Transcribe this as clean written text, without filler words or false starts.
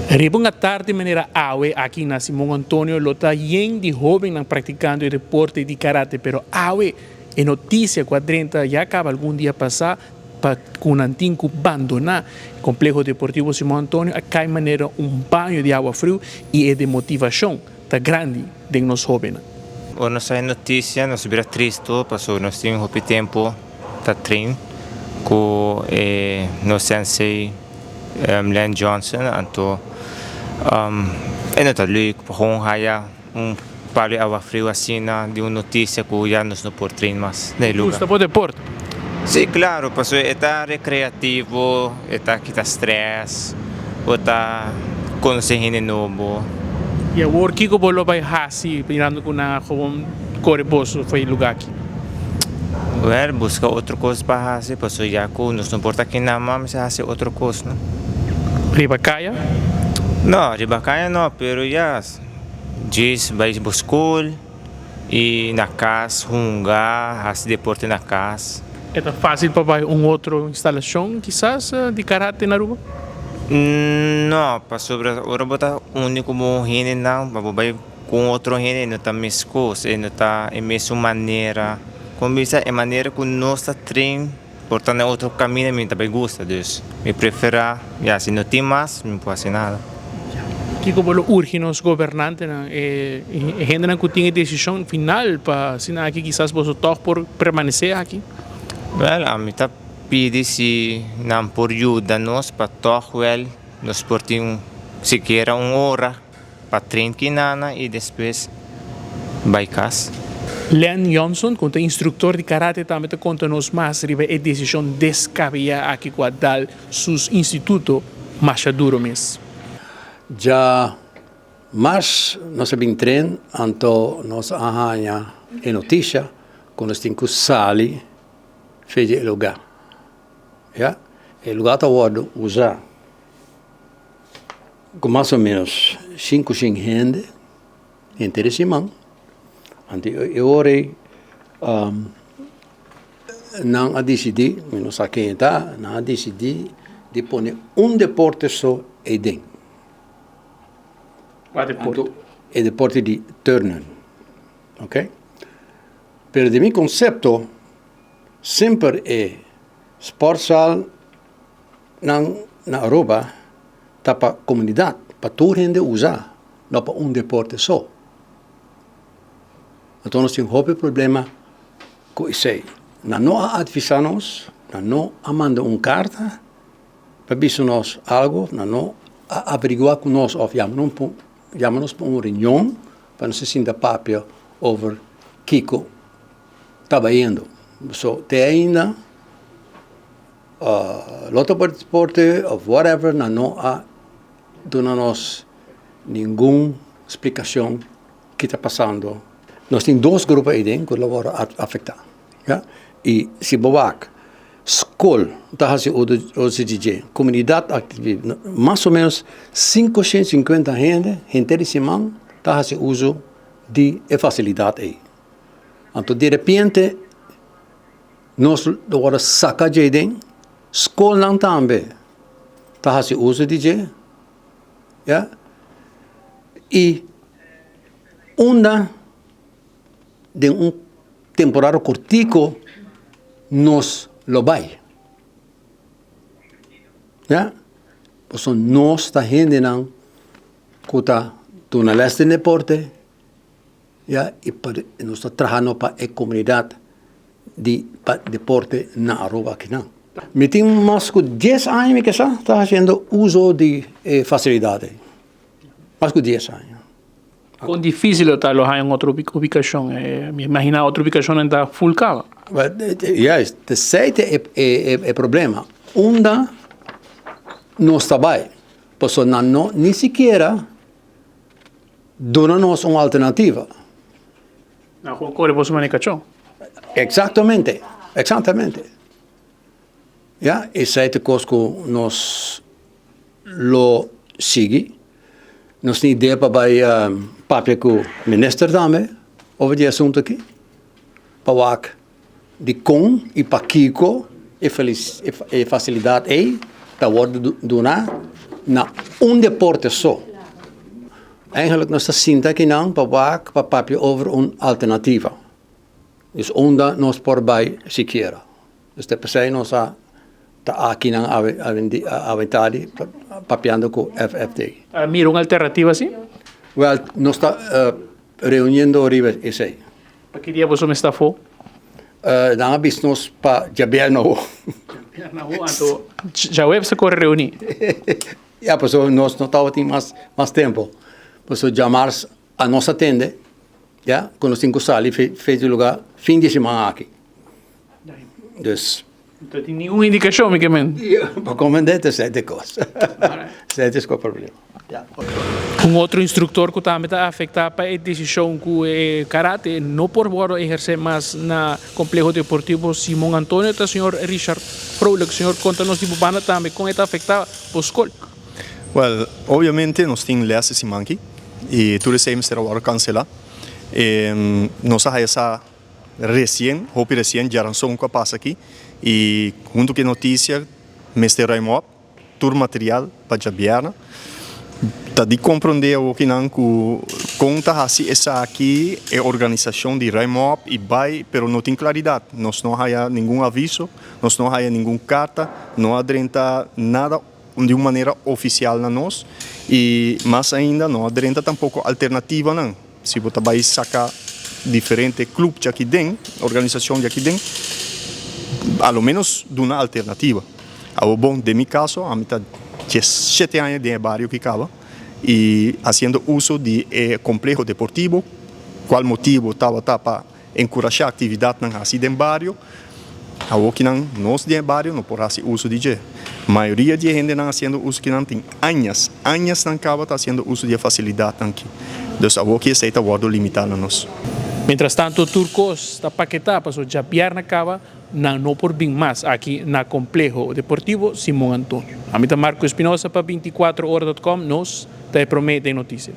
Riba un atardi manera awe aki na Simon Antonio lo ta yen di hobennan practicando e deporte di karate, pero awe e noticia cu a drenta ya caba algun dia pasa pa cu nan tin cu bandona e compleho deportivo Simon Antonio a cay manera un baño di awa friu y e demotivacion ta grandi den nos hobennan. Ora nos haya noticia nos bira tristo pasobra nos tin hopi tempo ta train cu e nos sensei Len Johnson anto e no ta leuk pa gewoon haya un palo di awa friu asina di un noticia cu ya nos no por train mas na e lugar. Gusta bo deporte? Si claro pasobra e ta recreativo, e ta kita stress, bo ta conoce hende nobo. Y awor kico bo lo bay haci mirando cu nan a gewoon core boso for e lugar aki? Well, busca otro cos pa haci pasobra ya cu nos no por ta aki nan mas mester haci otro cos no. Riba caya? No, riba caya no, pero ya djis bay bo school y na cas hunga, haci deporte na cas. E ta facil pa bay un otro instalacion kisas di karate na Aruba? No, pasobra ora bo ta uni cu bo hendenan pa bo bay cu un otro hende e no ta mescos, e no ta e mesun manera. Como bisa e manera cu nos ta train por ta na otro caminda mi ta bay gusta, dus mi prefera ya si no tin mas mi no por haci nada. Kico bo lo urgi nos gobernantenan, e hendenan cu tin e decision final pa asina aki kisas boso tog por permanece aki? Wel, ami ta pidi si nan por yuda nos pa tog wel nos por tin sikiera un ora pa train kinana y despues bay cas. Len Johnson, cu ta instructor di karate tambe ta conta nos mas riba e decision descabeya aki cu a dal sus instituto masha duro mes. Dja mas nos a bin tren anto nos a haña e noticia cu nos tin cu sali fe di e lugar. Ya, e lugar ta wordo usa Ku mas o menos sinku shen hende henter e siman. Anto e ora ei nan a disidí, mi no sa ken e ta, nan a disidí di pone un deporte so eiden. Kua deporte? Anto e deporte di turnen, oke. Pero di mi konsepto semper e sportzaal Nan na Aruba ta pa comunidad, pa tur hende usa, no pa un deporte so. Anto nos tin hopi problema cu esey. Nan no a advisa nos, nan no a manda un carta pa bisa nos algo, nan no a averigua cu nos of yama nos pa un reunion pa nos a sinta papia over kico ta bayendo. So te ainda. Lotto pa deporte of whatever nan no a duna nos ningun splikacion ki ta pasando. Nos tin dos grupo eyden ku lo wòrdu afektá ya i si bo wak skol ta hasi uso di dje, komunidat mas o menos 550 hende henter di siman ta hasi uso di e fasilidat ey. Anto derepente. Nos lo wòrdu saka dje den skolnan tambe ta hasi uso di dje, ya, i unda den un temporada kortiko nos lo bai, ya, pasobra nos ta hendenan ku ta duna lès den deporte. Ya y pa nos ta trahando pa e comunidad di pa deporte na Aruba akinan. Mi tin mas cu dies aña mi kesa ta haciendo uso di e facilidad ey. Mas cu dies aña. Con dificil lo ta lo haya un otro ubicacion? Mi imagina otro ubicacionnan ta full caba. Juist, esey ta e problema. Unda nos ta bay? Pasobra nan no ni sikiera. Duna nos un alternativa. Nan con core boso mane cachó. Exactamente, exactamente. Ya, esei ta cos cu nos lo sigui. Nos tin idea pa bay papia cu minister tambe over di e asunto aki, pa wak dicon y pakico e facilidad ey ta wordo duna. na un deporte so. Eigenlijk nos ta sinta akinan pa wak pa papia over un alternativa. Dus unda nos por bai sikiera. Dus te p'esei nos a ta akinan awe awe tardi papiando ku FFD. A mira un alternativa si? Wel, nos ta reuniendo riba esei. Pa ki dia boso mester afó? Nan a bisa nos pa djabièrnè awo. Djabièrnè awo, anto djaweps ta kore reuní. Ya, pasobra nos no tabatin mas mas tempo. Pasobra djamars a nos atende, ya, ku nos tin ku sali fe di lugá fin di siman aki. Dus. No tin ningun indikashon, mi ke men. Pa komprendé ta esei ta e kos. Esei ta e problema. Un otro instruktor ku tambe ta afektá pa e desishon ku e karate no por wòrdu ehersé mas na Kompleho Deportivo Simon Antonio ta señor Richard Vrolijk. Señor, konta nos di bo banda tambe kon e ta afektá bo skol. Wèl, obviamente nos tin lès e siman aki i tur esei mester a wòrdu kanselá. Nos a haya sa Resien, hopi resien, djaranson ku a pasa aki i huntu ku e notisia mester ruim op tur material pa djabièrnè. Ta di komprondé awokinan ku kon ta hasi esaki e organisashon di ruim op i bai pero no tin klaridat. Nos no haya ningun aviso, nos no haya ningun karta, no a drenta nada di un manera ofisial na nos i mas ainda no a drenta tampoko alternativanan. Si bo ta bai saka diferente club djaki den, organisacion djaki den, a lo menos duna alternativa. Awor bon, den mi caso, ami ta diesshete aña den e bario ki caba y haciendo uso di e compleho deportivo, cual motibo tabata pa Enkurashá aktividatnan hasi den bario. Awokinan nos den e bario no por hasi uso di dje. Mayoria di e hendenan hasiendo uso kinan tin añas, añas nan kaba ta hasiendo uso di e fasilidatnan aki. Dus awoki esei ta wòrdu limitá na nos. Mientrastanto tur kos ta paketá paso djabièrnè kaba nan no por bin mas aki na Kompleho Deportivo Simon Antonio. Ami ta Marco Espinosa pa 24 ora dot com, nos ta e promé den notisia.